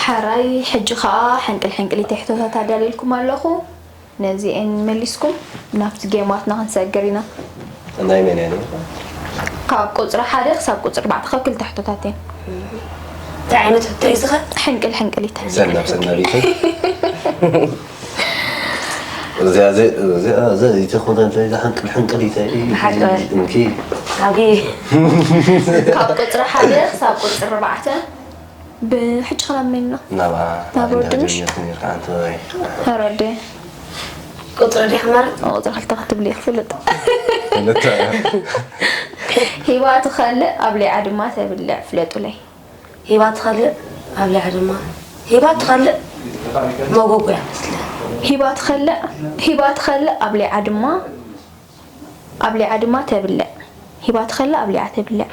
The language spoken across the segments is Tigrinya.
ሕራይ፣ ሕጂ ኸኣ ሕንቅል ሕንቅሊተይ ሕቶታት ኣዳልየልኩም ኣለኹ። ነዚኤን መሊስኩም ናብቲ ጌማትና ክንሰግር ኢና። ናይ መን እያ ነይራ? ካብ ቁጽሪ ሓደ ክሳብ ቁጽሪ ኣርባዕተ ካብ ክልተ ሕቶታት እየን። እንታይ ዓይነት ሕቶ እዩ ዝኸ? ሕንቅል ሕንቅሊት። ሰናብ ሰናቢት። እዚኣ ዘ-፣ እዚኣ ዘይትኾነ እንታይ እዛ ሕንቅል ሕንቅሊት እያ? ሓቂ። እንኪ። ሓቂ። ካብ ቁጽሪ ሓደ ክሳብ ቁጽሪ ኣርባዕተ። ብሕጂ ክናብ መን ኢና? ናብኣ ናብ ናብኣ ወዲ ምሽ? ጀሚርኩ ነይርካ ኣንቲ ወይ። ሮዴ። ቁጽሪ ዲኻ ማለት? ቁጽሪ ክልተ ክትብሊ ክፍልጥ። ክልተ። ሂባ ትኸልእ፣ ኣብሊዓ ድማ ተብልዕ፣ ፍለጡለይ። ሂባ ትኸልእ፣ ኣብሊዓ ድማ። ሂባ ትኸልእ፣ መጎጎያ መስለ። ሂባ ትኸልእ፣ ሂባ ትኸልእ፣ ኣብሊዓ ድማ፣ ኣብሊዓ ድማ ተብልዕ። ሂባ ትኸልእ፣ ኣብሊዓ ተብልዕ።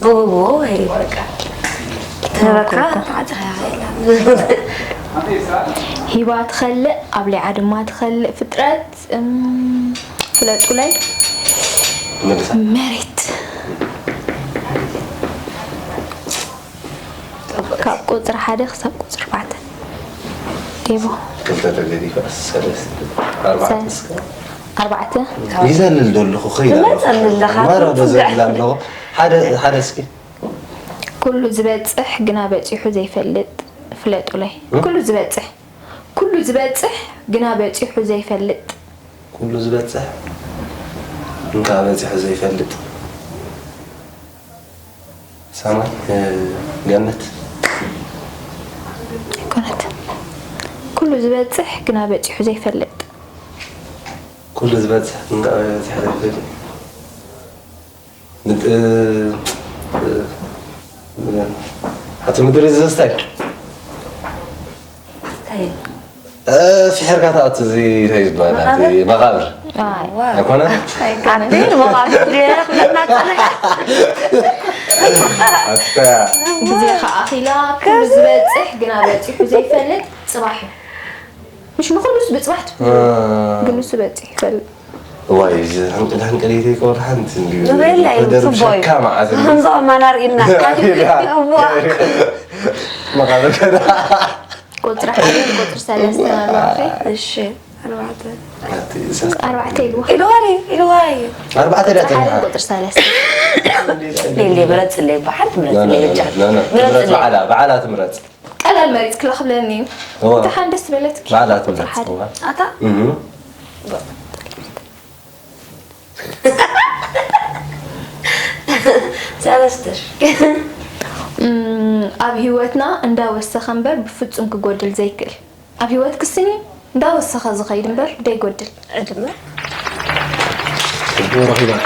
ኦይ፣ በቃ። ትህበካ፣ ተዓጽኻ ኢላ። ሂባ ትኸልእ፣ ኣብሊዓ ድማ ትኸልእ ፍጥረት፣ እም፣ ፍለጡለይ። መልሳ። መሬት። ካብ ቁጽሪ ሓደ ክሳብ ቁጽሪ ኣርባዕተ። ዴቦ። ክልተ ተገዲፈ፣ ሰለስተ፣ ኣርባዕተ ሰ-፣ እስከ። ኣርባዕተ። ይዘልል ዶ ኣለኹ፣ ከይድ ኣለኹ። ትመጸኒ ኣለኻ፣ ማራ ትጽግዕ። በዘብል ኣለኹ። ሓደ፣ ሓደ እስኪ። ኩሉ ዝበጽሕ ግና በጺሑ ዘይፈልጥ ፍለጡለይ። እ? ኩሉ ዝበጽሕ፣ ኩሉ ዝበጽሕ ግና በጺሑ ዘይፈልጥ። ኩሉ ዝበጽሕ እንካ በጺሑ ዘይፈልጥ። ሰማይ፣ እ፣ ገነት። ኣይኮነትን። ኩሉ ዝበጽሕ ግና በጺሑ ዘይፈልጥ። ኩሉ ዝበጽሕ እንካ በጺሑ ዘይፈልጥ። ምድ-፣ እ፣ እ፣ ኣቲ ምድሪ ዝስታይ። እንታይ? እ፣ ፍሒርካ ትኣቱ እዚ እንታይ ዝበሃል? መቓብር? እቲ መቓብር። ኣይ። ኣይኮነን? ኣይኮነን። ኣቲ መቓብር ድየ? ኩልና ጸኒሕና። ኣታ። ግዜ ከኣ ኣኺላ፣ ኩሉ ዝበጽሕ ግና በጺሑ ዘይፈልጥ ጽባሕ እዩ። ምሽ ንኹሉስ ብጽባሕ ትብሎ። እ። ግን ንሱ በጺሑ ይፈልጥ። እዋይ፣ እዚ ሕንቅል ሕንቅል ይተይ ቆር ሓንቲ እንዲሁ። ንበላ እዩ፣ ተደርብ ጽቡቅ እዩ። ሸካ መዓዝ እንዲሁ። ከምዚ ከማና ርኢና። እዋ። መቓብር ከዳ። ቁጽሪ ሓደ፣ ቁጽሪ ሰለስተ ኣለዋ። እሺ፣ ኣርባዕተ። ኣቲ ሰስ-፣ ኣርባዕተ ኢልዋ። ኢልዋ ሪ፣ ኢልዋ እዩ። ኣርባዕተ ዳ ቁጽሪ ሓደ፣ ተንሓ። ቁጽሪ ሰለስተ። ሌሌ፣ ምረጽለይ፣ ብሓንቲ ና፣ ና፣ ምረጽለይ፣ ና፣ ብቻ። ና፣ ና፣ ትምረጽ ምረጽለይ። በዓላ፣ በዓላ ትምረጽ። ቀላል መሪጽ ክላ ክብለኒ እዩ። እዋ። እታ ሓን ደስ በለትኪ። በዓላ ቁጽሪ ትምረጽ፣ ሓደ። እዋ። ኣታ? እህ። ሰለስተ ሺ። እም፣ ኣብ ህይወትና እንዳወሰኸ እምበር ብፍጹም ክጎድል ዘይክእል። ኣብ ህይወትኪ ስኒ እንዳወሰኸ ዝኸይድ እምበር ደይጎድል። ዕድመ። እቡ ረኺባታ።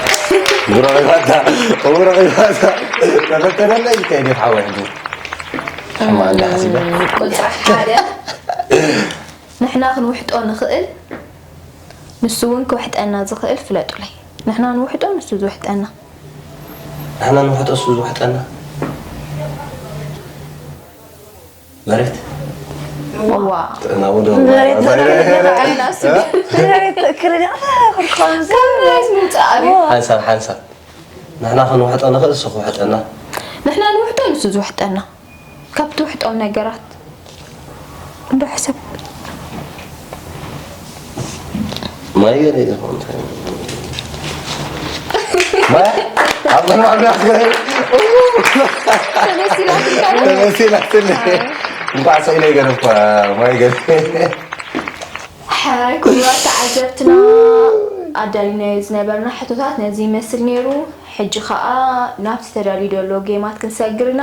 እቡ ረኺባታ። እቡ ረኺባታ። ተፈተነለይ ከይደት ሓወይ ሕጂ። ሕማ እንዳ ሓሲበ። እም፣ ቁጽሪ ሓደ። ንሕና ክንውሕጦ ንኽእል፣ ንሱ እውን ክውሕጠና ዝኽእል ፍለጡለይ። ንሕና ንውሕጦ፣ ንሱ ዝውሕጠና። ንሕና ንውሕጦ፣ ንሱ ዝውሕጠና። መሬት? እዋ። ጥዕና ወደ መሬት መሬት። ዘረገ ዓይና ስብ። መሬት ትእክል ዲኻ? ካብ መሬት ምውጻእ ኣብዩ። ሓንሳብ፣ ሓንሳብ። ንሕና ክንውሕጦ ንኽእል፣ ንሱ ክውሕጠና። ንሕና ንውሕጦ፣ ንሱ ዝውሕጠና። ካብ ትውሕጦም ነገራት እንዶ ሕሰብ። ማይ ገለ ይኾን? ማይ? ኣብ ቅድሚ ዓብዲ ኣስገረ? ተመሲላትካ ዶ? ተመሲላትኒ። ኣይ። እንኳዕ ሰው ኢለ ይገርም እኳ ማይ ገለ። ሕራይ ክቡራት ተዓዘብትና፣ ኣዳሊናዮ ዝነበርና ሕቶታት ነዚ ይመስል ነይሩ። ሕጂ ኸኣ ናብቲ ተዳልዩ ዘሎ ጌማት ክንሰግር ኢና።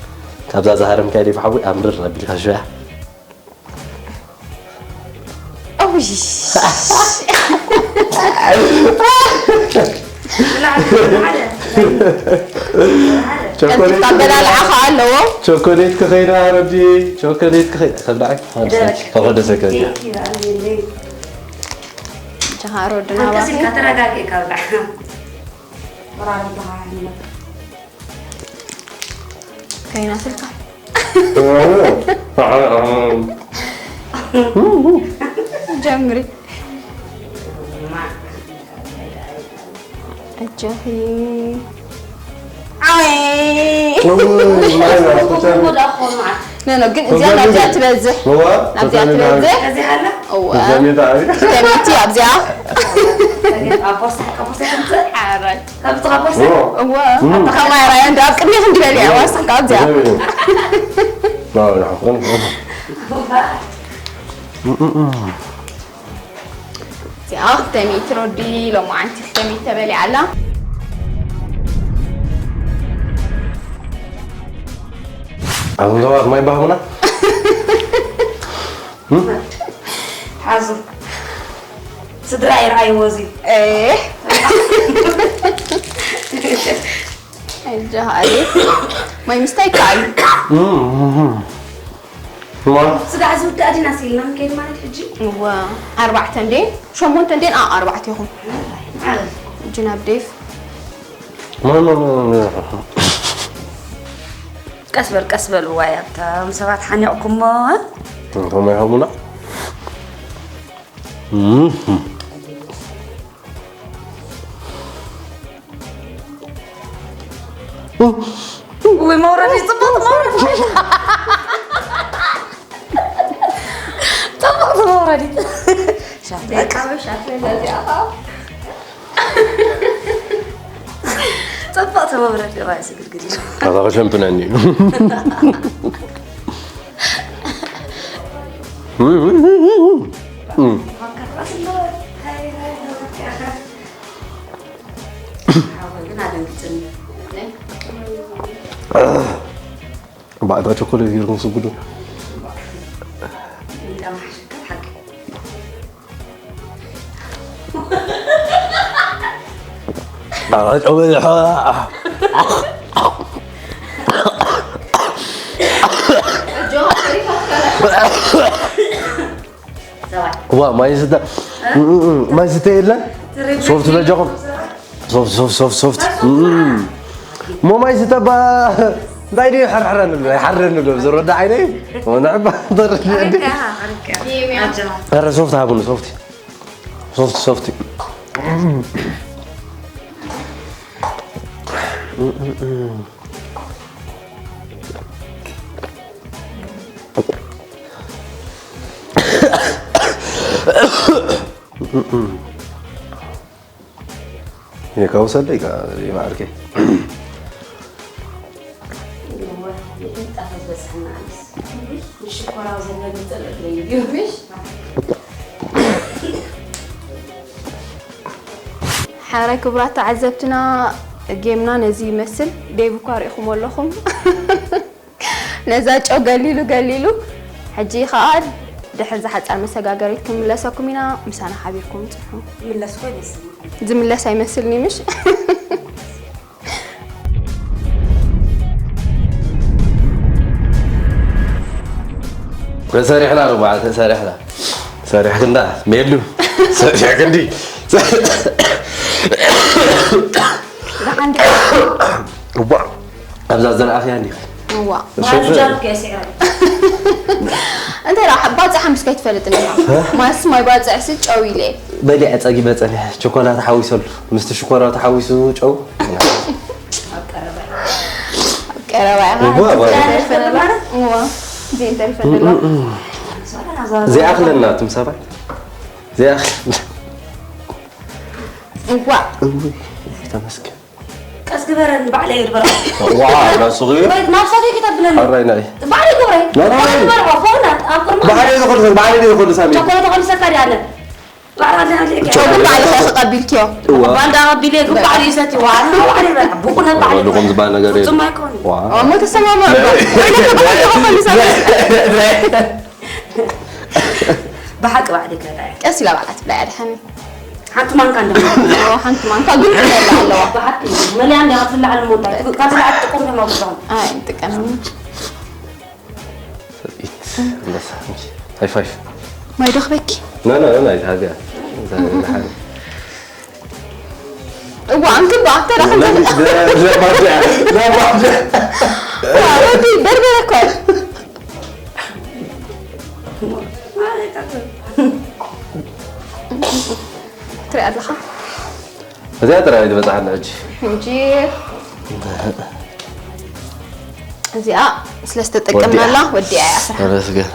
ካብዛ ዝሃረምካያ ዴቭ ሓወይ ኣምርር ኣቢልካ ሽያ። እውይ። ቸኮሌት ቀልጢፍካ ኣበላልዓ ከዓ ኣለዎ። ቸኮሌት ክኸይዳ ረዲ ቸኮሌት ክኸይዳ ከብዳዓይ ከወደ ሰገድ ጃሃሮ ድናባ ተረጋጊ ካብላ ከይና ስልካ ጀምሪ። እጆኺ ዓይ ኖ ኖ፣ ግን እዚኣ ናብዚኣ ትበዝሕ። ናብዚኣ ትበዝሕ። እዋ። ተሚቲ ኣብዚኣ። ሓራይ። እዋ። ከማይ ራያ እንዲ ኣብ ቅድሚ ክንዲ በል እያ ዋሳካ ኣብዚኣ። እዚኣ ክልተ ሚእቲ ሮዲ ሎማዓንቲ ክልተ ሚእቲ ተበሊዓ ኣላ። ኣብ ሰባት ማይ ባህሙና ሓዙ ስድራ ይርኣይዎ እዚ እህ። ኣጃ ኣሌፍ ማይ ምስታይ ይከኣል። ማ ስጋዕ ዝውዳእ ዲና ሲልና ንከይድ ማለት ሕጂ እዋ ኣርባዕተ እንዴ ሸሞንተ እንዴን ኣ ኣርባዕተ ይኹም። ሕጂ ናብ ዴፍ ማ ማ ቀስ በል ቀስ በል እዋይ ኣብቶም ሰባት ሓኒቕኩሞ እንቶም ኣይሃቡና ወይ መውረዲ፣ ጽቡቕ መውረዲ። ጽቡቕ መውረዲ። ሻፍለካ፣ ሻፍለካ እዚኣ ኸኣ። ጽቡቕ መውረዲ፣ እዋይ፣ ስግድግድ ኢሉ። ካታ ከሸምጥነኒ እዩ። ውይ፣ ውይ፣ ውይ፣ ውይ፣ ውይ። እም። ባዕዳ ቸኮሌት ጌርኩም ስጉዱ። ዋ፣ ማይ ዝስተ፣ ማይ ዝስተ የለን? ሶፍት በጃኹም። ሶፍት፣ ሶፍት፣ ሶፍት፣ ሶፍት። እም። እሞ ማይ ዝስተ ባ፣ እንታይ ድዩ? ሓርሓር ንብሎ፣ ሓር ንብሎ፣ ዝረዳ ዓይነይ። ንዕባ፣ ተረዳ። ኣረ ሶፍት ሃቡኒ፣ ሶፍት። ሶፍት፣ ሶፍት። እየ፣ ካብ ወሰደይ፣ ካብ ይባርኬ። ሓራይ ክቡራት ተዓዘብትና፣ ጌምና ነዚ ይመስል። ዴቭ እኳ ርኢኹሞ ኣለኹም። ነዛ ጨው ገሊሉ ገሊሉ፣ ሕጂ ኸኣ ድሕሪ እዛ ሓጻር መሰጋገሪት ክንምለሰኩም ኢና። ምሳና ሓቢርኩም ጽንሑ። ዝምለስ እኮ ይመስል። ዝምለስ ኣይመስልኒ፣ ምሽ? ተሰሪሕና ርባዕ፣ ተሰሪሕና። ሰሪሕክና፣ ሜሉ። ሰሪሕክንዲ። ደሓን ዲኻ? እባ፣ ኣብዛ ዝረኣኽያ እንዲኺ። እዋ። ሶፍት። ባዕሉ ጃርኩ እየ ስዒረ። እንታይ ደኣ፣ ባጽዕ ሓምስ ከይትፈልጥ እንዲኻ። እ? ማስ ማይ ባጽዕ ሲ ጨው ኢለ። በሊዐ ጸጊበ ጸኒሐ። ቸኮላ ተሓዊሰሉ። ምስቲ ሽኮራ ተሓዊሱ ጨው። ኣብ ቀረባ። ኣብ ቀረባ ኢኻ። እዋ፣ እዋ። ዘይተርፈና። እዋ። ዘይተርፈና። እም፣ እም፣ እም። ዘይኣኽለና እትም ሰባት። ዘይኣኽለና። እዋ። እውይ፣ ተመስገን። ቀስ ግበረኒ፣ ባዕለይ እየ ዝበልኩ። ዋ፣ ናሱ ግበ። ወይ ናብ ሰበይ ክተብለኒ። ኣራይ ናይ። ባዕለይ ግብረይ። ናይ፣ ናይ። ባዕለይ ግበርዎ፣ ፎና፣ ኣብ ቅድሚ ባዕለይ ዝኸዱ፣ ባዕለይ ዝኸዱ ሳሚ። ቸኮሌት ተቐምሰካ ድያ ኣለ? ባዕላ ኣለ፣ ኣለ፣ ቸኮሌት ባዕልኻ ተቐቢልክዮ። እዋ። ባንዳ ቀቢለ፣ ግን ባዕለይ ይሰቲ፣ ዋ፣ ኣነ ባዕለይ ይበልዓ። ብቑነ ባዕለይ። ወልኹም ዝበሃል ነገር የለን። ፍጹም ኣይኮን። ዋ። እሞ ተሰማማዕ እባ። ወይለከ ብቐንዱ ኸፈልኒ ሳሚ። ብሓቂ ባዕለይ ክበልዓ እየ። ቀስ ኢላ ባዕላ ትብላ እያ ድሓን። ሓንቲ ማንካ እንዳ። ኦ፣ ሓንቲ ማንካ ግን ትመልእ ኣለዋ። ብሓቂ መሊኣ እንዳ ክትብላዕ እሞ እንታይ? ካብ ዝለዓል ጥቅም ድማ ብዙሕ። ኣይ፣ ጥቅም። ሰብኢት፣ ኣንበሳ፣ እንጂ። ሃይ ፋይፍ። ማይ ዶ ክበኪ? ና፣ ና፣ ና፣ ኣይትሃብያ። እዛ፣ እዛ ሓደ። እዋ፣ እንክባ፣ ተራ ለ-፣ ለ-፣ ለባዳ፣ ለባዳ። ዋ፣ ወዲ በርበረ እኮ። ትሪኣ ኣለኻ? እዚኣ ጥራይ ዝበጽሓና ሕጂ። ሕጂ እዚኣ ስለ ዝተጠቀምናላ ወዲኣ። ወዲኣ እያ ስራሓ። ተመስገን።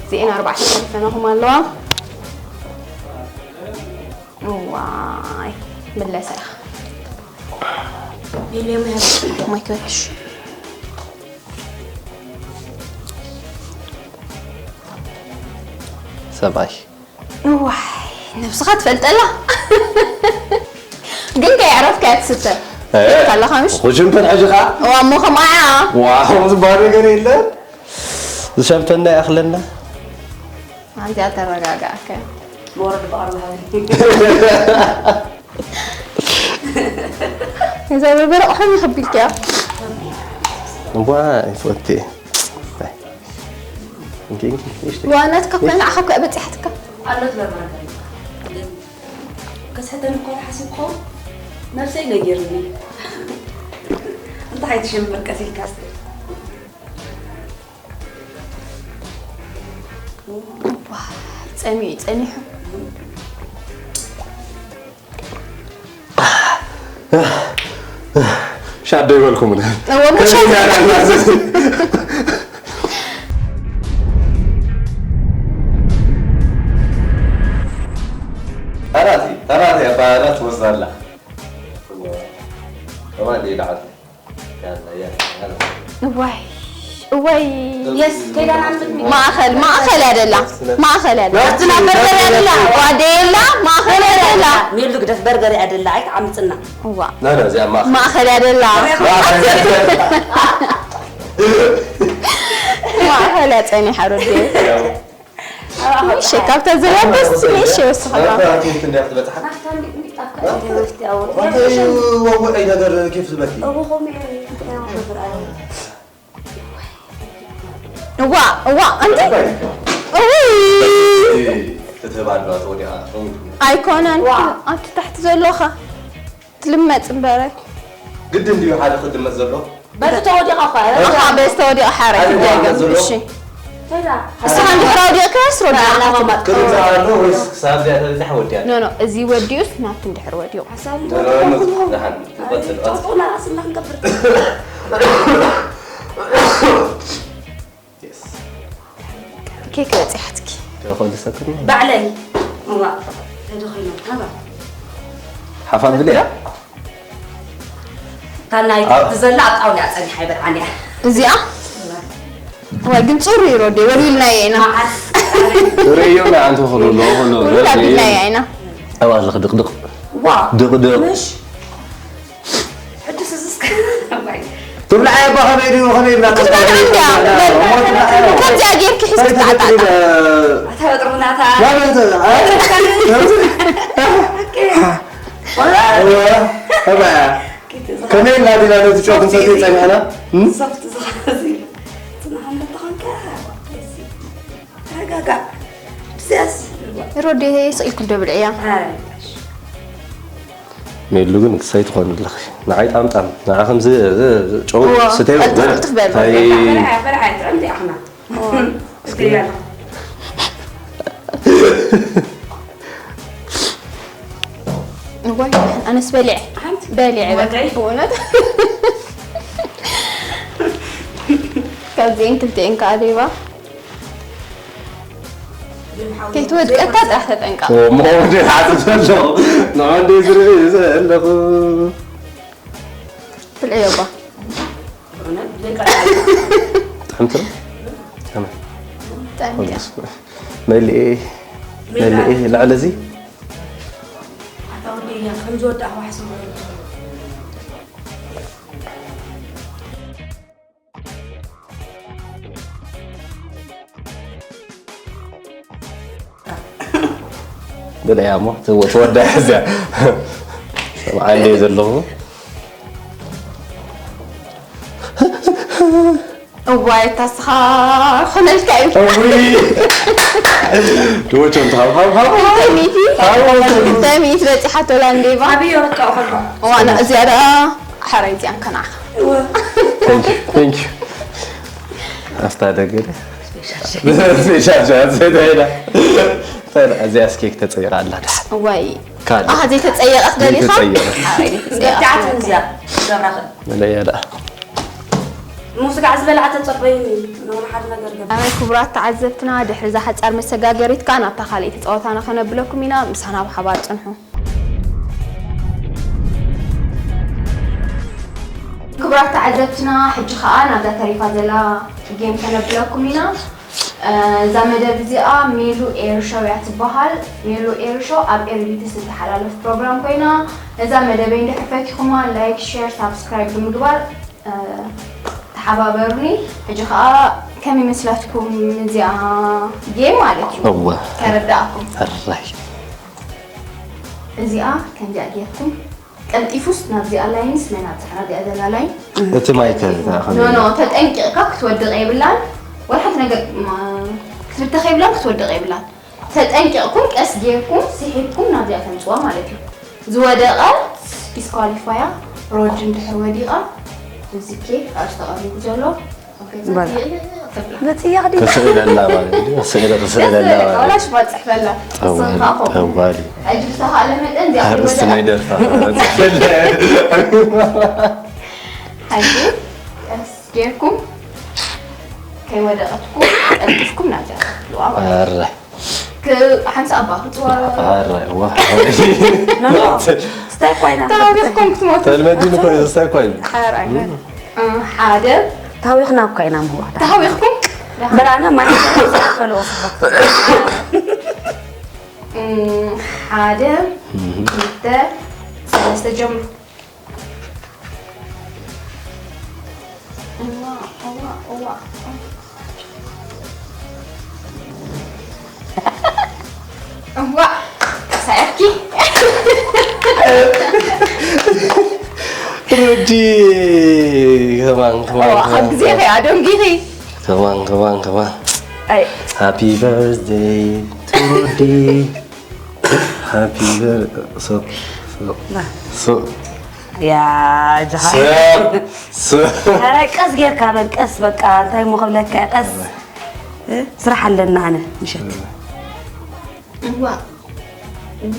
እዚኤን ኣርባዕተ ተሪፈናኹም ኣለዋ። እዋይ፣ ምለሳ ኢኻ። ማይ ክበልዕሽ። ሰብኣይ። እዋይ፣ ነብስኻ ትፈልጠላ። ግን ከየዕረፍካ እያ ትስተ። እ? ትብል ኣለኻ፣ ምሽ? ክሽምተን ሕጂ ኸኣ? እዋ፣ እሞ ከምኣ እያ። ዋው፣ ዝበሃል ነገር የለን። ዝሸምተና ይኣኽለና። ኣንተ ኣተረጋጋእካ። መውረድ በኣር በሃሊ። እዛ በርበረ ቆሓሚ ከቢልክያ። እዋ፣ ይፈቴ። እንኪ፣ እንኪ፣ ንእሽተይ። ዋናትካ ኮይና ንዓኻ እኮ በጺሓትካ። ኣሎት በርበረ። ከስሕተኒ እኮ ተሓሲብኮ ነብሰይ ነጊርኒ። እንታይ ትሸምር ቀስ ኢልካ እስቲ። ጸሚኡ ጸኒሑ። ሻዶ ይበልኩምን እወ፣ መሸ- ተራቲ ተራቲ ኣባላት ወዛላ ተማዲ ይልዓል እዋይ እዋይ የስ ከይዳና ምትሚ ማእኸል ማእኸል ያደላ ማእኸል ያደላ ኣትና በርገር ያደላ ዋደየላ ማእኸል ያደላ ሜሉ ግደፍ በርገር ያደላ ኣይትዓምፅና እዋ ናና እዚኣ ማእኸል ማእኸል ያደላ ማእኸል ያፀኒሓ ሮዴ እሺ ካብታ ዝለበስ እሺ ወስኸላ ናብታ ትምህርቲ እንዲያ ክትበፅሓ ናፍታ ሚጥሚጣ ወወዐይ ነገር ኬፍ ዝበኪ እዋ እዋ እንተ እውይ ክትህብ ኣለዋ ተወዲኣ ኣይኮነን ኣብቲ ታሕቲ ዘሎኻ ትልመፅ እምበረ ግድን ድዩ ሓደ ክድመፅ ዘሎ በቲ ተወዲቐ እኳ ኣኻ በዚ ተወዲቐ ሓረ ኣነ ክደገም ዘሎ? እሺ ከይዳ እስኻ እንድሕር ኣውዲቕካስ ሮዳ ክርዛ ኣሎ ወይስ ክሳብ ዝያዳ ወዲኣ ኖ ኖ እዚ ወዲኡስ ናብቲ እንድሕር ወዲቑ ሓሳብ ደሓን ትቐፅል ጡና ስና ክንገብር ኬክ በፂሓትኪ ተኸልሰክም ባዕለይ እዋ ተደኺኖ ሃባ ሓፋን ብልያ ታናይ ትዘላ ኣብ ጣውላ ፀኒሓ ይበልዓን እያ እዚኣ ወይ ግን ፅሩ ይሮዴ ወልዊልናዮ ኢና መዓስ ርእዮ ናይ ኣንተ ክሉ ኣለዎ ክሉ ውሉድ ኣቢልናዮ ኢና ኣባልኽ ድቕድቕ ዋ ድቕድቕ ምሽ ሕድስ ዝስከ ትብልዓዮ እባ ከመይ ድዩ ከመይ ብላ ክትበልዓ እንድያ ከምዚኣ ጌርኪ ሒዝኪ ተዓጣጣ ኣታ በጥሩናታ ከመይ ኢልና ዲና ነቲ ጨው ክንሰትዮ ፀኒሕና ሶፍት ዝኾነ ጽናሕ ኣለተኾንካ ተረጋጋእ ብስያስ ሮዴ ስቕ ኢልኩም ዶ ብልዕያ ሜሉ ግን ክሳይ ትኾን ኣለኺ ንዓይ ጣምጣም ንዓ ከምዚ ጨው ስተይ ቀልጥፍ በል በልዓ ጥዕምቲ ኣኽና እዋይ ኣነስ በሊዐ በሊዐ ወደይ? ብእውነት ካብዚአን ክልቲአን ከዓ ሌባ ከይትወድቀካ ጥራሕ ተጠንቀቕ እሞ ወዲ ሓፅብ ዘሎ ንዖንደ ዝርኢ ዘለኹ ትልዕዮ ባ ጥዕምቲ ጠንቀ መሊኤ መሊኤ ልዕሊ እዚ ኣታ ወደያ ከምዝወዳእዋ ሕስብ ብለያ እሞ ትወዳያ እዚያ ሰብዓ እንደ ዘለኹ እዋይ እታስኻ ኮነልካ እዩ ድወቸ እንተ ሃብሃብ ሚቲ ሚቲ በፂሓቶ ላንዴባ ኣብዮ በቃ ከሎ ዋና እዚኣ ደኣ ሓራይ እዚኣን ከናኻ ኣስታ ደገለ ስፔሻል ሻንስ ተይዳ እዚኣ ስኬክ ተፀይራ ኣላ ድሓን እዋይ ካልእ ኣኻ ዘይተፀየቐት ደሊኻ ዘይተፀየቐት። ሓራይ ዘይተፀየቐት ብታዕትን እዚኣ ገብራኸ መለያ ደኣ ሙስጋዕ ዝበልዓ ተጸበይኒ ነውን ሓደ ነገር ገብ ኣመል ክቡራት ተዓዘብትና ድሕሪ እዛ ሓጻር መሰጋገሪት ከኣ ናብታ ካልኣይቲ ጸወታና ከነብለኩም ኢና ምሳና ብሓባር ጽንሑ ክቡራት ተዓዘብትና ሕጂ ከኣ ናብዛ ተሪፋ ዘላ ጌም ከነብለኩም ኢና እዛ መደብ እዚኣ ሜሉ ኤር ሾው እያ ትበሃል ሜሉ ኤር ሾው ኣብ ኤርቢቲ ዝተሓላለፍ ፕሮግራም ኮይና እዛ መደበይ እንድሕር ፈቲኹማ ላይክ ሼር ሳብስክራይብ ብምግባር ተሓባበሩኒ ሕጂ ከዓ ከመይ መስላትኩም እዚኣ ጌም ማለት እዩ እወ ተረዳእኩም ራይ እዚኣ ከምዚኣ ጌርኩም ቀልጢፉስ ናብዚኣ ላይንስ መን ኣብፅሓ ናብዚኣ ዘላ ላይን እቲ ማይከል ኖ ኖ ተጠንቂቕካ ክትወድቕ የብላን ወይ ሓንቲ ነገር ክትብተኽ የብላን ክትወድቕ የብላን ተጠንቂቕኩም ቀስ ጌርኩም ስሒብኩም ናብዚኣ ተምፅዋ ማለት እዩ ዝወደቐት ዲስኳሊፋያ ሮድ እንድሕር ወዲቓ እዚ ኬክ ኣብ ዝተቐሪቡ ዘሎ በቲ ያኽዲ ተስእለላ ማለት እዩ። ስእለ ተስእለላ ማለት እዩ። ዋላ ሽፋን ጽሕፈላ። ጠዋሊ፣ ንስኻ ኸው። ጠዋሊ። ሕጂ ብዝተኻእለ መጠን እዚኣ ኣርእስቲ ከይወደኣ። ናይ ደርፋ ጽሕፈላ። ሕጂ ቀስ ጌርኩም ከይወደቐትኩም ቀልጢፍኩም ናብዚኣ ተኽልዋ ማለት እዩ። ኣረ። ክ-፣ ሓንሳእ እባ ክትወ-፣ ኣረ፣ ዋ። ኖ፣ ኖ። ስታይ ኮይና። ተሃዊኽኩም ክትሞቱ። ተልመዲን እኮ እዩ፣ ስታይ ኮይኑ። ሓር ኣይኮነ። እ፣ ሓደ። ተሃዊኽና እኮ ኢና ምህዋዕታ። ተሃዊኽኩም? በራና ማይ ዝኣፈለዎ ስባት። እ፣ ሓደ፣ እህ። ክልተ፣ ሰለስተ ጀምሩ። እዋ፣ እዋ፣ እዋ። እዋ፣ ሳያኪ። ረዲ፣ ከማን፣ ከማን፣ እዋ፣ ከማን፣ ካብ ግዜ ከማን። ከይ ኣደንጊኺ። ከማን፣ ከማን፣ ከማን። ኣይ። ሃፒ በርዝደይ ቱ ሩዲ። ሃፒ በር-፣ ሶ-፣ ሶ-፣ ና። ሶ-፣ ያ፣ ጃሃ። ሶ-፣ ሶ-፣ ኧረ ቀስ ጌርካ በል፣ ቀስ በቃ፣ እንታይ እሞ ክብለካ፣ ቀስ። እ፣ ስራሕ ኣለና ኣነ፣ ምሸት። ዋ፣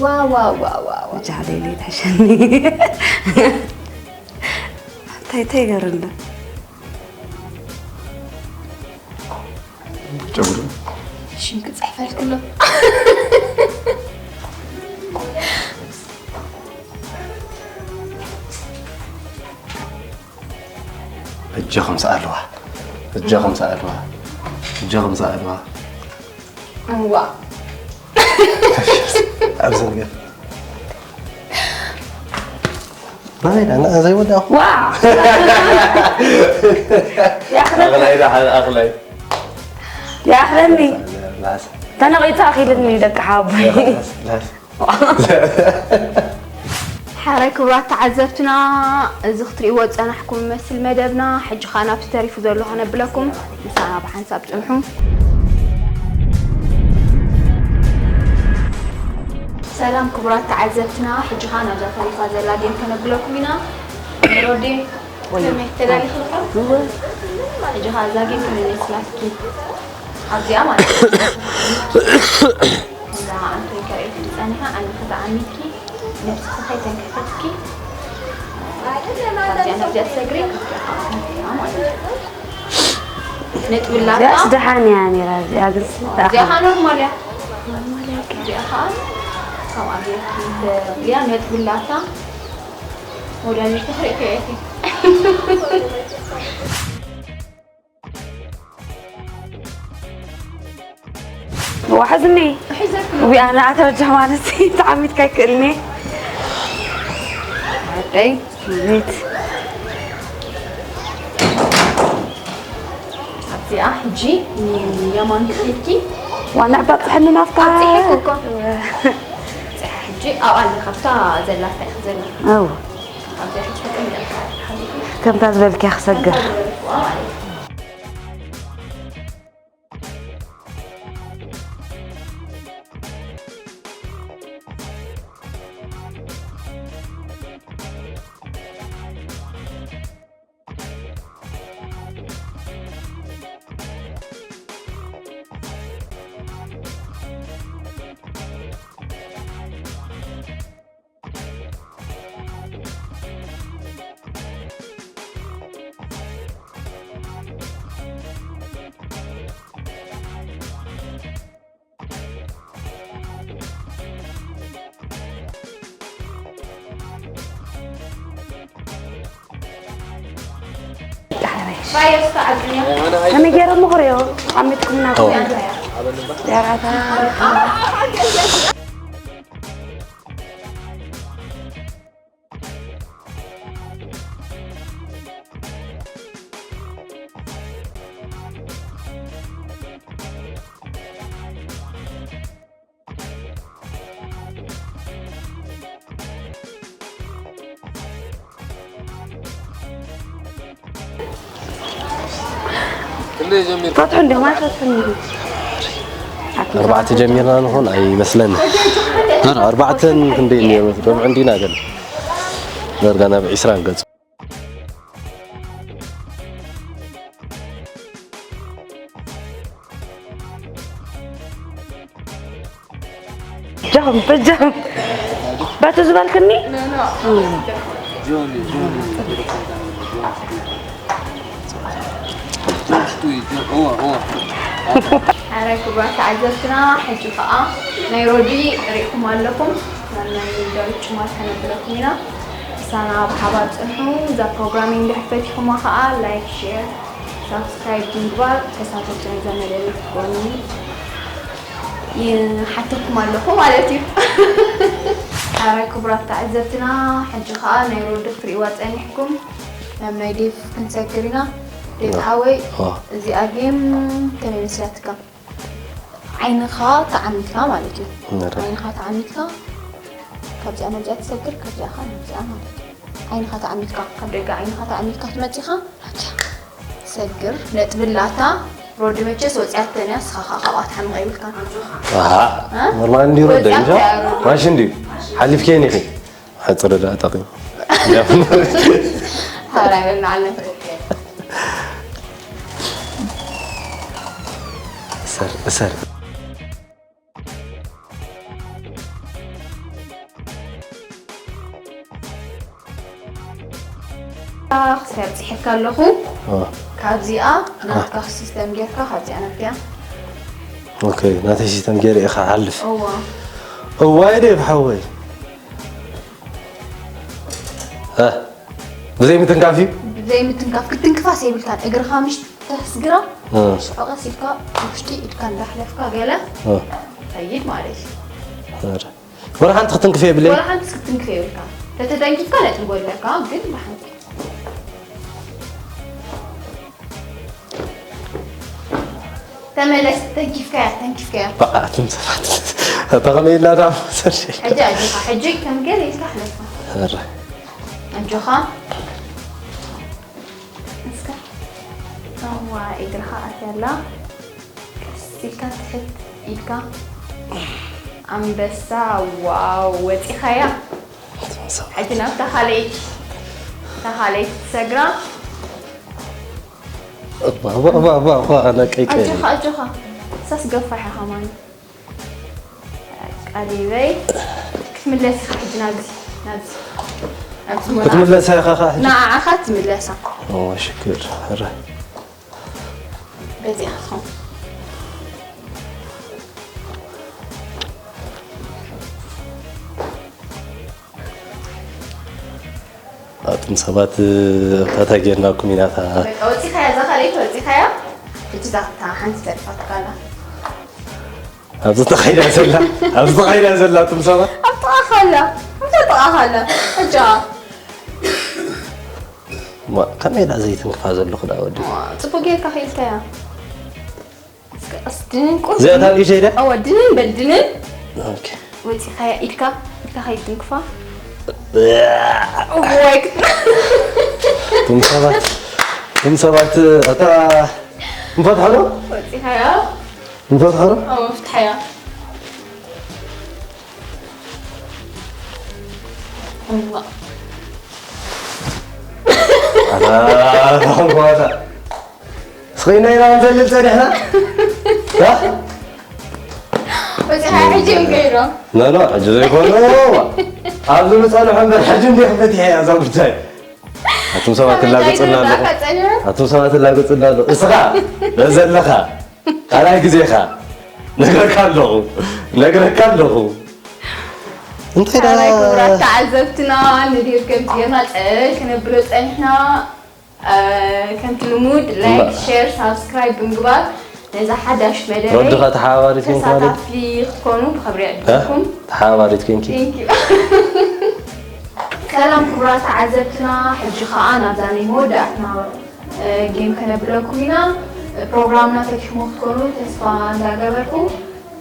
ዋ፣ ዋ፣ ዋ፣ ዋ፣ ዋ። ጃሃ ለይለይ ትሕሸኒ። እንታይ፣ እንታይ ይገርም ዶ? ጨጉሪ። ሽም ክጽሕፈልክ ኣሎ። እጃኹም ሰኣልዋ። እጃኹም ሰኣልዋ። እጃኹም ሰኣልዋ። እዋ። ኣብዚ ነገር። ናበይ ዳ? ና-፣ ዘይወዳእኹ። ዋ! ያኽለኒ። ኣኽላይ ዳ፣ ሓደ ኣኽላይ። ያኽለኒ። ላስ። ተነቒቱ ኣኺልኒ ደቂ ሓቦይ። ላስ፣ ላስ። ሓራይ ክቡራት ተዓዘብትና፣ እዚ ክትርእይዎ ዝጸናሕኩም ይመስል መደብና። ሕጂ ኸኣ ናብቲ ተሪፉ ዘሎ ከነብለኩም፣ ምሳና ብሓንሳብ ጽንሑ። ሰላም ክቡራት ተዓዘብትና፣ ሕጂ ኸኣ ናብዛ ተሪፋ ዘላ ጌም ከነብለኩም ኢና። ሮዴ፣ ወይ። ከመይ ተዳሊኺ ኣለኺ? እወ። ሕጂ ኸኣ እዛ ጌም ከመይ መስላትኪ? ኣብዚኣ ማለት እዩ። እዛ ዓንተይ ከርእየኪ ጸኒሓ፣ ዓይንኺ ተዓሚትኪ፣ ነብስኺ ከይተንከፈትኪ፣ ካብዚኣ ናብዚኣ ትሰግሪ፣ ካብዚኣ ከዓ ናብዚኣ ማለት እዩ። ነጥቢ ኣላታ። እዚኣስ ደሓን እያ ነይራ፣ እዚኣ ግን እዚኣ ከዓ ኖርማል እያ። ኖርማል እያ። እዚኣ ከዓ ካብኣ ጌርኪ ተብልያ፣ ነጥቢ ኣላታ። ወዳጅ ተኽሪእኪ እያ። ዋሕዝኒ። ሒዘት። ውይ፣ ኣነ ኣተረጃ ማለት ተዓሚትካ ኣይክእልኒ። ኣደይ፣ ቤት። ኣብዚኣ ሕጂ ንየማን ክሒድኪ። ዋና ዕባ ጽሕኒ ናፍታ። ኣብዚኣ እኮ። ኣብዚኣ ሕጂ ኣብኣ ኣለ፣ ካብታ ዘላታ ኢኺ ዘላ። ኣው። ኣብዚኣ ሕጂ ተቀሚጠ። ከምታ ዝበልክያ ክሰግር። ከመይ ገይሮም ክርእዮ? ዓሚትኩም ናብቲ ኦ። ያራታ። ክንደይ ጀሚርካ? ፈትሑ እንዲኹም ኣይፈትሑን እዩ። ኣርባዕተ ጀሚርና ንኾን ኣይመስለኒ። ኧረ፣ ኣርባዕተን ክንደይ ነይሩ? ዶም ዕንዲና ገለ። ዳርጋ ናብ ዒስራን ገጹ። በጃ ባቱ ዝበልክኒ ኣረ ክቡራት ተዓዘብትና፣ ሕጂ ከዓ ናይ ሮዲ ሪእኹም ኣለኹም። ናብ ናይ ዳዊት ጭማት ከነብለኩም ኢና። ምሳና ብሓባር ፅንሑ። እዛ ፕሮግራሚንግ ድሕር ፈቲኹማ ከዓ ላይክ፣ ሼር፣ ሳብስክራይብ ብምግባር ተሳተፍቲ ናይዛ መደብ ክትኮኑ ይሓተኩም ኣለኹ ማለት እዩ። ኣረ ክቡራት ተዓዘብትና፣ ሕጂ ከዓ ናይ ሮዲ ክትሪእዋ ፀኒሕኩም። ናብ ናይ ዴቭ ክንሰግር ኢና። ዴቭ ሓወይ፣ እዚኣ ጌም ከመይ መስላትካ? ዓይንኻ ተዓሚትካ ማለት እዩ። ዓይንኻ ተዓሚትካ ካብዚኣ ናብዚኣ ትሰግር፣ ካብዚኣ ኸዓ ናብዚኣ ማለት እዩ። ዓይንኻ ተዓሚትካ፣ ካብ ደገ ዓይንኻ ተዓሚትካ ትመፂኻ፣ ናብዚኣ ትሰግር። ነጥቢ ኣላታ። ሮዲ መቸስ ወፂኣተን እያ፣ ንስኻ ኸዓ ካብኣ ትሓምቕ የብልካን። ኣሃ፣ እ? ኖርማል እንዲሁ ረደ ወፂኣት እንጂ እያ ሮዲ። ማሽ እንዲሁ ሓሊፍከን ኢኺ። ሓፅሪ ደኣ ጠቒሙ። ሓራይ በል ንዓለም። እሰር እሰር። ክሳብ ፅሒፍካ ኣለኹ። ኦ፣ ካብዚኣ ናትካ ሲስተም ጌርካ ካብዚኣ ናብዚኣ። ኦኬ፣ ናተይ ሲስተም ገይረ ኢኻ ሓልፍ። እዋ። እዋይ ዴቭ ሓወይ። እ፣ ብዘይ ምትንካፍ እዩ? ብዘይ ምትንካፍ፣ ክትንክፋስ የብልካን። እግርኻ ምሽ ተስግራ፣ እ። ሽዑ ቀስ ኢልካ ውሽጢ ኢድካ እንዳሕለፍካ ገለ እ። ኸይድ ማለት እዩ። ኧረ። ወላ ሓንቲ ክትንክፍ የብለይ? ወላ ሓንቲ ክትንክፍ የብልካ። ተተተንኪፍካ ነጥቢ ጎድለካ፣ ግን ብሓንቲ። ተመለስ፣ ተንኪፍካያ፣ ተንኪፍካያ። በቃ፣ ኣቱም ሰባት። ተቐመይላ ዳ መሰል። ሕጂ ኣጆኻ፣ ሕጂ ከም ገለ ኢልካ ሕለፋ። ኧረ። ኣጆኻ። እስከ። እዋ፣ እግርኻ ኣትያላ። ቀስ ኢልካ ትሕት ኢልካ። ኣንበሳ፣ ዋው፣ ወጺኻያ። ኣቱም ሰባት። ሕጂ ናብታ ካልኣይቲ፣ እታ ካልኣይቲ ትሰግራ። እባ፣ እባ፣ እባ፣ እባ፣ እባ፣ ኣነ ቀይ ቀይ። ኣጆኻ፣ ኣጆኻ። ሳስ ገፋሕ ኢኻ ማኒ። ቀሊበይ። ክትምለስ ኢኻ ሕጂ ናብዚ፣ ናብዚ። ናብዚ ሞላ። ክትምለሳ ኢኻ ኸዓ ሕጂ? ንዓኻ ትምለሳ። ኦ፣ ሽግር። ኧረ። በዚኣ ትኸውን። ኣቱም ሰባት፣ እታ ጌርናኩም ኢና እታ። በቃ ወጺኻያ፣ እዛ ካልኣይቲ ወጺኻያ። ሕጂ እዛ እታ ሓንቲ ተሪፋትካ ኣላ። ኣብዚ ተኻይዳ ዘላ፣ ኣብዚ ተኻይዳ ዘላ ኣቱም ሰባት። ኣብ ጥቓኻ ኣላ፣ ኣብ ጥቓኻ ኣላ። ሕጂ ማ፣ ከመይ ኢላ ዘይትንክፋ ዘለኹ ደኣ ወዲ? ዋ፣ ጽቡቅ ጌርካ ከይልካያ። እስከ፣ እስቲ ድንን ቁርጥ። እዚኣ እታ ንእሽተይ ድያ? ኣዋ፣ ድንን በል፣ ድንን። ኦኬ። ወጺኻያ ኢድካ፣ ኢድካ ከይትንክፋ። እዋ። እዋይ፣ ክት-፣ እቶም ሰባት፣ እቶም ሰባት፣ እታ፣ ንፈትሖ ዶ? ወጺኻያ። ንፈትሖ ዶ? ኣዋ፣ ፍትሓያ። እዋ። ኣታ፣ እታ ጓዛ። ስኺና ኢና ንዘልል ጸኒሕና። እ? ወጺኻ ሕጂ እዮም ከይዶም። ኖ፣ ኖ፣ ሕጂ ዘይኮኑ። ኣብዚ ንጸንሖ እምበር ሕጂ እንዲኹም ፈቲሐያ እዛ ጉዳይ። ኣቱም ሰባት ትላገጹና ኣለኹም። ኣቱም ሰባት ትላገጹና ኣለኹም። እስኻ በዘለኻ ካልኣይ ግዜኻ ነግረካ ኣለኹ። ነግረካ ኣለኹ። እንታይ ዳ- ኣራይ ክቡራት ተዓዘብትና፣ ንድሂር ከምቲ ጌርና ጸል ክነብሎ ጸኒሕና። እ፣ ከምቲ ልሙድ ላይክ፣ እማ- ሼር፣ ሳብስክራይብ ብምግባር ነዛ ሓዳሽ መደበይ ሮዲ ኸ ተሓባባሪት ኮይንካ ማለት? ተሳታፊ ክትኮኑ ብኽብሪ እ? ይዕድመኩም። ተሓባባሪት ኮይንኪ? Thank you። ሰላም ክቡራት ተዓዘብትና፣ ሕጂ ኸዓ ናብዛ ናይ መወዳእትና፣ እ፣ ጌም ከነብለኩም ኢና። ፕሮግራምና ፈቲሕሞ ክትኮኑ ተስፋ እንዳገበርኩ፣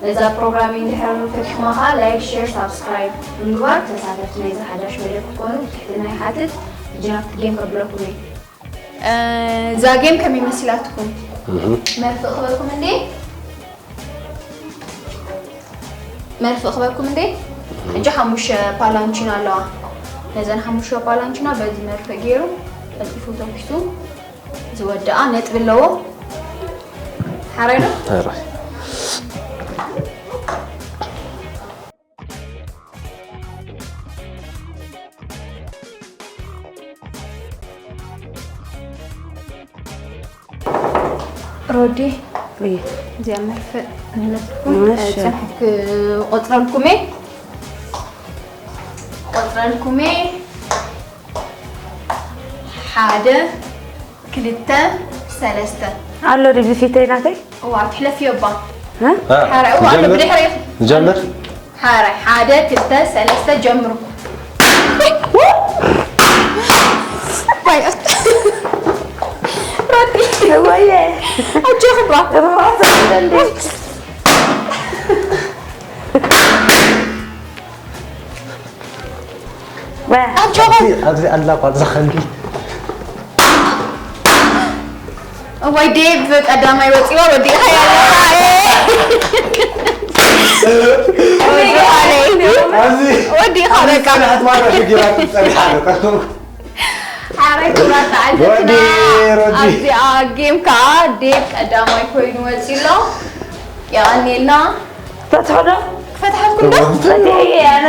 ነዛ ፕሮግራም እንድሕር ፈቲሕማ ኸዓ ላይክ፣ ሼር፣ ሳብስክራይብ ብምግባር ተሳተፍቲ ናይዚ ሓዳሽ መደብ ክትኮኑ ብትሕትና ይሓትት። ሕጂ ናብቲ ጌም ከብለኩም እየ። እ፣ እዛ ጌም ከመይ መሲላትኩም? እህ። መርፍእ ክበልኩም እንዴ? መርፍእ ክበልኩም እንዴ? ሕጂ ሓሙሽተ ፓላንቺና ኣለዋ። ነዘን ሓሙሽተ ፓላንቺና በዚ መርፍእ ገይሩ ቀልጢፉ ተኩሱ ዝወድኣ ነጥቢ ኣለዎ። ሓራይ ዶ? ሓራይ። ሮዲ እየ። እዚኣ መርፍእ ንለኩም። እሺ። ጽንሐት ክቆጽረልኩም እየ። ቆጽረልኩም እየ። ሓደ፣ ክልተ፣ ሰለስተ። ኣሎ ድዩ ፊተይ ናተይ? እዋ፣ ትሕለፍዮ እባ። እ? እ፣ ሓራይ፣ እዋ፣ ኣሎ ንጀምር? ብድሕሪ። ንጀምር? ሓራይ፣ ሓደ፣ ክልተ፣ ሰለስተ፣ ጀምሩ። ባይ። ሮዲ። ወየ። ኣጆኺ እባ። ሩባት እንዴ? ኣጆኹም። ኣብዚ፣ ኣብዚ ኣላ ጓል እዛ ከንዲ። እዋይ ዴቭ ቀዳማይ ወፂዋ ወዲእኻ ያለኻ። ወዲእኻ ለይ። ኣብዚ ወዲእኻ በቃ። ስራሕት ማለት ሽግራት ትጸንሓ ኣለካ። ሓራይ ክቡራት ተዓዘብትና፣ ወዲ፣ ሮዲ። ኣብዚኣ ጌም ከዓ ዴቭ ቀዳማይ ኮይኑ ወፂ ኣሎ። የቐንየልና። ፈትሖ ዶ? ክፈትሓልኩም ዶ? እዋ። ፈትሐ እየ ኣነ።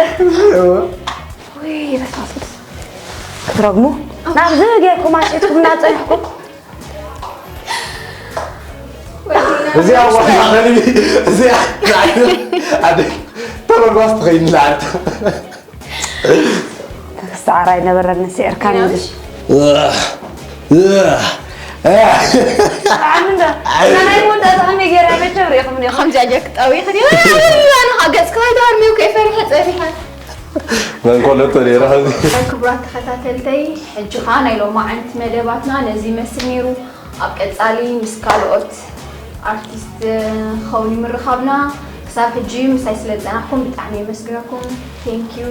እዋ። ውይ፣ በስመ ኣብ ቅዱስ። ክትረግሙ? ናብዚ ጌርኩም ኣሸጥኩም እናጸንሕኩም? እዚኣ ዋላ ኸልቢ፣ እዚኣ ኣደ፣ ተበጓስ ትኸይድ ንላዕሊ። ክሰዓር ኣይነበረን፣ ስዒርካኒ። ይናምሽ? እህ፣ እህ፣ እህ። ብጣዕሚ እንዳ፣ ናይ መወዳእታ ከመይ ገይረ መቸም ርኢኹምኒ ኢኹም? ከምዚኣ ጌርክ ጠዊኽኒ። ኣነ ኸኣ ገጽካ ኣይተሃርምዩ ከይፈሪሐ ጸኒሐ። መንኮለቶ ነይራ። ክቡራት ተኸታተልተይ፣ ሕጂ ኸኣ ናይ ሎማዓንቲ መደባትና ነዚ ይመስል ነይሩ። ኣብ ቀጻሊ ምስ ካልኦት ኣርቲስት ክኸውን ምርኻብና። ክሳብ ሕጂ ምሳይ ስለ ዝጸናሕኩም ብጣዕሚ የመስግነኩም። Thank you።